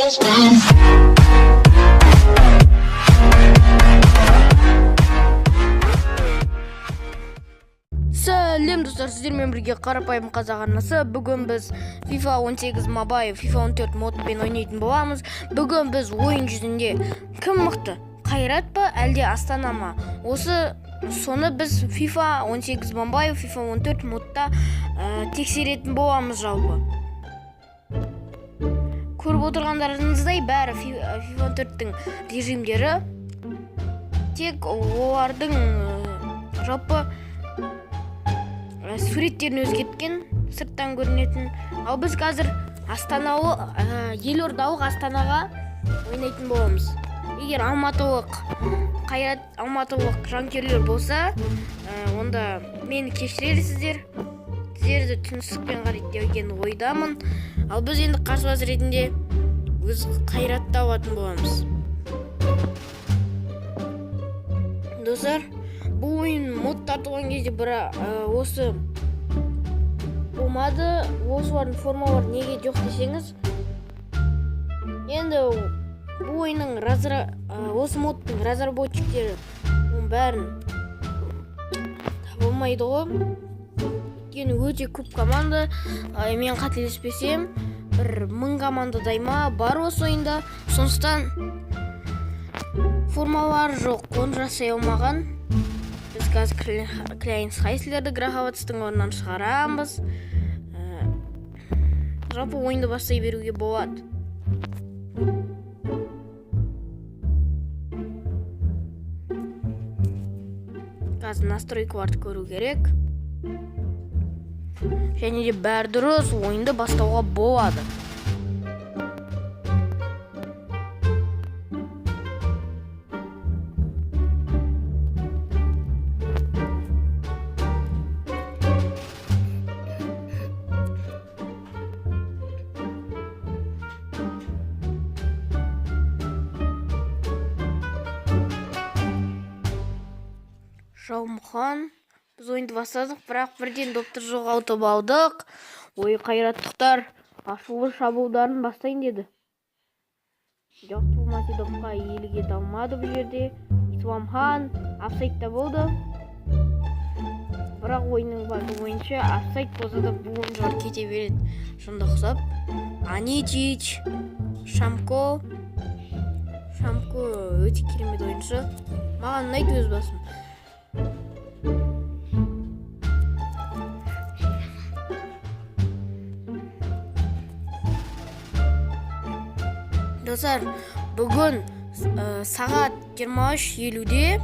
Сәлем, достар! Сіздермен бірге Қарапайым Қазақ арнасы. Бүгін біз FIFA 18 Mobile, FIFA 14 модпен ойнайтын боламыз. Бүгін біз ойын жүзінде кім мықты? Қайрат па, әлде Астана ма? Осы соны біз FIFA 18 Mobile, FIFA 14 модта тексеретін боламыз жалпы. Көріп отырғандарыңыздай, бәрі FIFA 14-тің режимдері. Тек олардың жалпы суреттерін өзгерткен, сырттан көрінетін. Ал біз қазір астаналы, елордалық Астанаға ойнайтын боламыз. Егер алматылық Қайрат, алматылық жанкүйерлер болса, онда мені кешірерсіздер. Сіздерді түсіністікпен қарайды деген ойдамын. Ал біз енді қарсылас ретінде өз Қайратты алатын боламыз. Достар, бұл ойын мод тартылған кезде бір осы болмады. Осылардың формалары неге жоқ десеңіз, енді бұл ойынның осы модтың разработчиктері оның бәрін таба алмайды ғой, өйткені өте көп команда. Мен қателеспесем, 1000 командадай ма бар осы ойында. Сондықтан формалар жоқ, оны жасай алмаған. Біз қазір Кляйнс Хайслерді Граховацтың орнынан шығарамыз. Жалпы ойынды бастай беруге болады. Қазір настройкаларды көру керек. Және де бәрі дұрыс, ойынды бастауға болады. Жаумұхан. Біз ойынды бастадық, бірақ бірден допты жоғалтып алдық. Ой, қайраттықтар ашулы шабуылдарын бастайын деді. Жоқ, Тулмати допқа иелік ете алмады бұл жерде. Исламхан офсайдта болды. Бірақ ойынның бабы бойынша офсайд болса да, бұл ойыншылар кете береді. Сонда ұқсап. Аничич, Шамко. Шамко өте керемет ойыншы. Маған ұнайды өз басым. Достар, бүгін сағат 23:50-де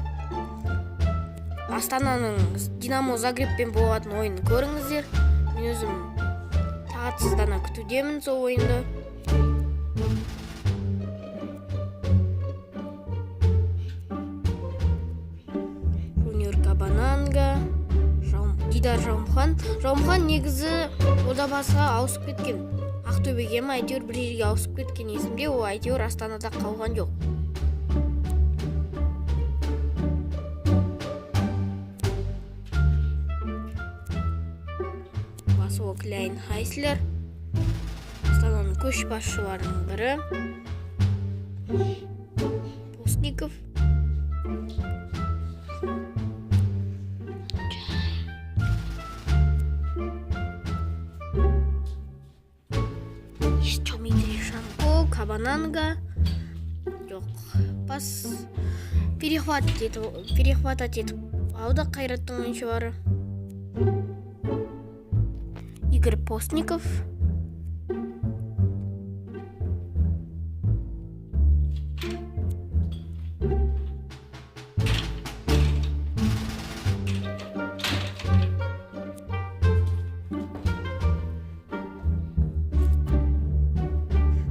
Астананың Динамо Загребпен болатын ойынын көріңіздер. Мен өзім тағатсыздана күтудемін сол ойынды. Жуниор Кабананга, Дидар Жаумхан. Жаумхан негізі Ордабасыға ауысып кеткен. Ақтөбеге ме, әйтеуір бір жерге ауысып кеткен есімде, ол әйтеуір Астанада қалған жоқ. Васо Кляйн Хайслер, Астананың көшбасшыларының бірі. Постников. Дмитрий Шамко, Кабананга. Жоқ, пас перехват етіп, перехватать етіп алды Қайраттың ойыншылары. Игорь Постников.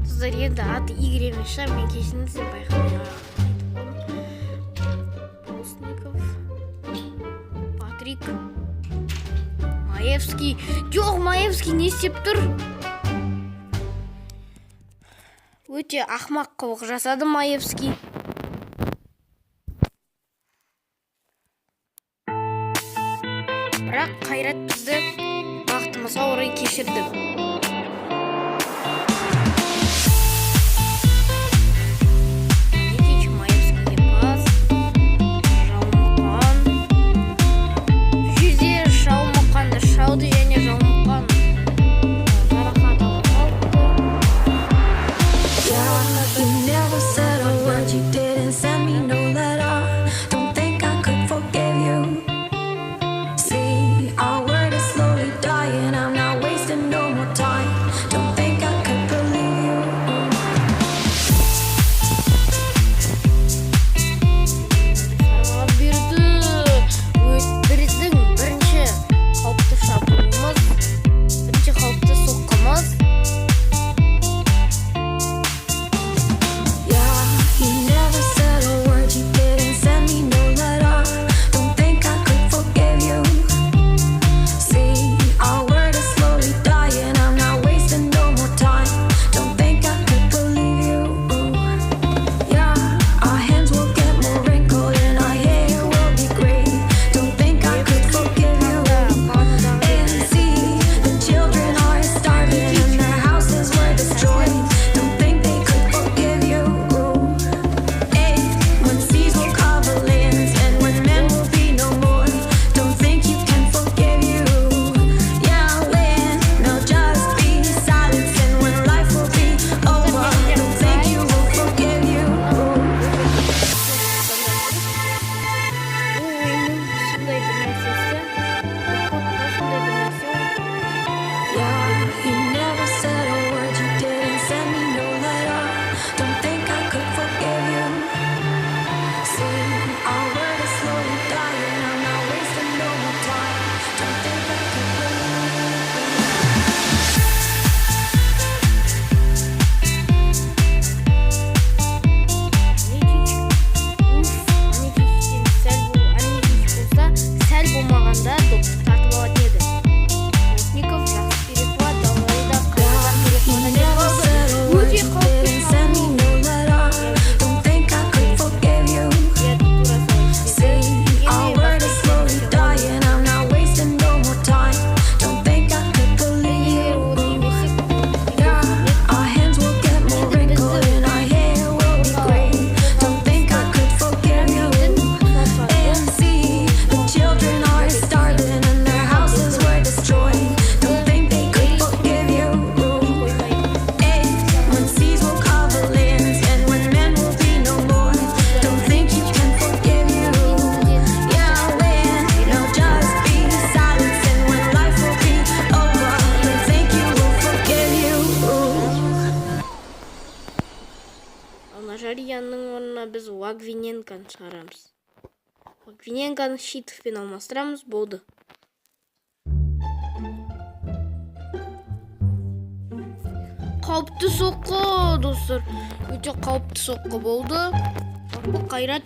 Достар, енді аты Игорь емес шығар, мен кешіріңіздер, байқамай айтып қалдым. Постников, Патрик, Маевский. Жоқ, Маевский не істеп тұр? Өте ақымақ қылық жасады Маевский. Бірақ Қайрат бізді бақытымызға орай кешірді. Өте you қауіпті didn't send me no letter. Don't think I could forgive you. Иә, тура солай істеді. See, our Енді word is slowly dying. I'm not wasting no more time. Don't think I could believe егер you. оны жіберсек, Yeah, our hands will get more wrinkled and our hair will be gray. Don't think I could forgive you. And see, the children are starving and their houses were destroyed. Don't think they could forgive you. Қоймайды. Hey, when seas will cover lands and when men will be no more. Don't think you can forgive you. Yeah, when there'll just be silence and when life will be over. Don't think you will forgive you. Ал Нажарьянның орнына біз Лагвиненконы шығарамыз. Лагвиненконы Щитовпен алмастырамыз, болды. Қауіпті соққы, достар. Өте қауіпті соққы болды. Жалпы Қайрат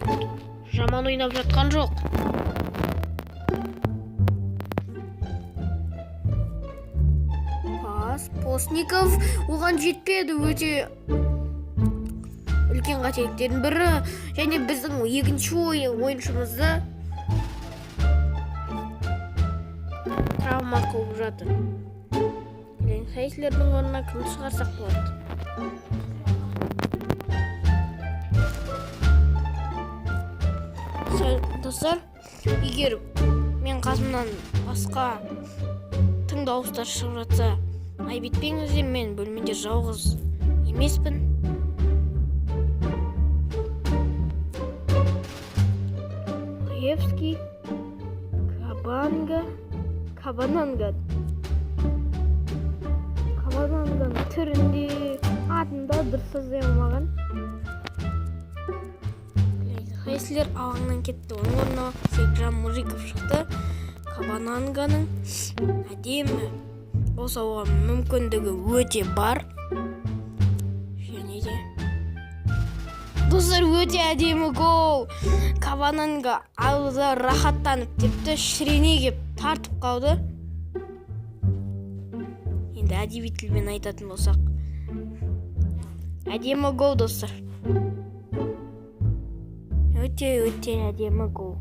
жаман ойнап жатқан жоқ. Пас, Постников оған жетпеді. Өте үлкен қателіктердің бірі. Және біздің екінші ойыншымызды травма қылып жатыр. Хейслердің орнына кімді шығарсақ болады? Достар, егер мен қасымнан басқа тың дауыстар шығып жатса, айып етпеңіздер, мен бөлмеде жалғыз емеспін. Лаевский, Кабанга, Кабананга. Кабананганың түрінде, атында дұрыс жаза алмаған. Хейслер алаңнан кетті. Оның орнына Серікжан Мужиков шықты. Кабананганың әдемі гол салуға мүмкіндігі өте бар. Және де достар, өте әдемі гол. Кабананга алда рахаттанып тепті, шірене кеп тартып қалды. Енді әдеби тілмен айтатын болсақ, әдемі гол, достар. Өте өте әдемі гол.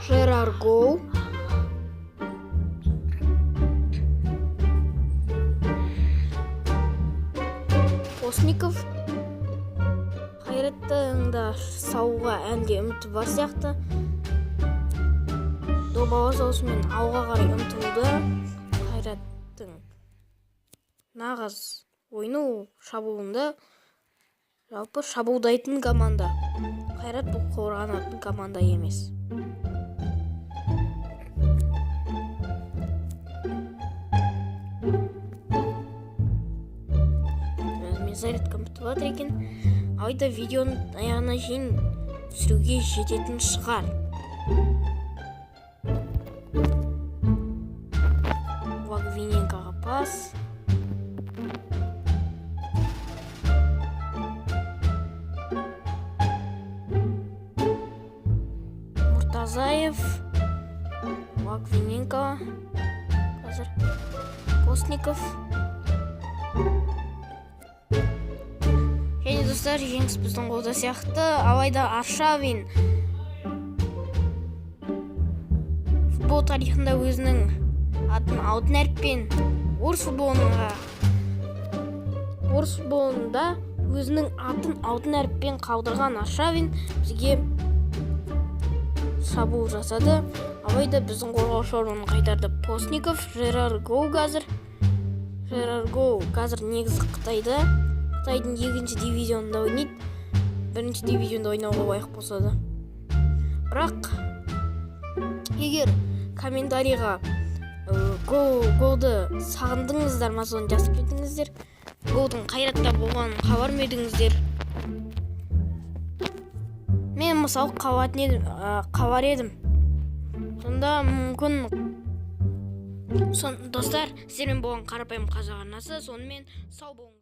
Жерар гол. Постников. Қайраттың да салуға әлі де үміті бар сияқты. Доп ала салысымен алға қарай ұмтылды. Қайраттың нағыз ойыны ол шабуылында, жалпы шабуылдайтын команда. Қайрат бұл қорғанатын команда емес. Мен зарядкам бітіп жатыр екен. Алайда видеоның аяғына шейін түсіруге жететін шығар. Лагвиненкоға пас. Муртазаев, Лагвиненко, қазір Постников. Және достар, жеңіс біздің қолда сияқты. Алайда Аршавин футбол тарихында өзінің атын алтын әріппен орыс футболында өзінің атын алтын әріппен қалдырған Аршавин бізге шабуыл жасады. Алайда біздің қорғаушылар оны қайтарды. Постников, Жерар Гоу қазір. Жерар Гоу қазір негізі Қытайда. Қытайдың екінші дивизионында ойнайды. Бірінші дивизионда ойнауға лайық болса да. Бірақ егер комментарийға голды сағындыңыздар ма, соны жазып кетіңіздер. Голдың Қайратта болғанын хабар ма едіңіздер? Мен мысалы қалатын едім, қалар едім. Сонда мүмкін достар, сіздермен болған Қарапайым Қазақ арнасы, сонымен сау болыңыздар.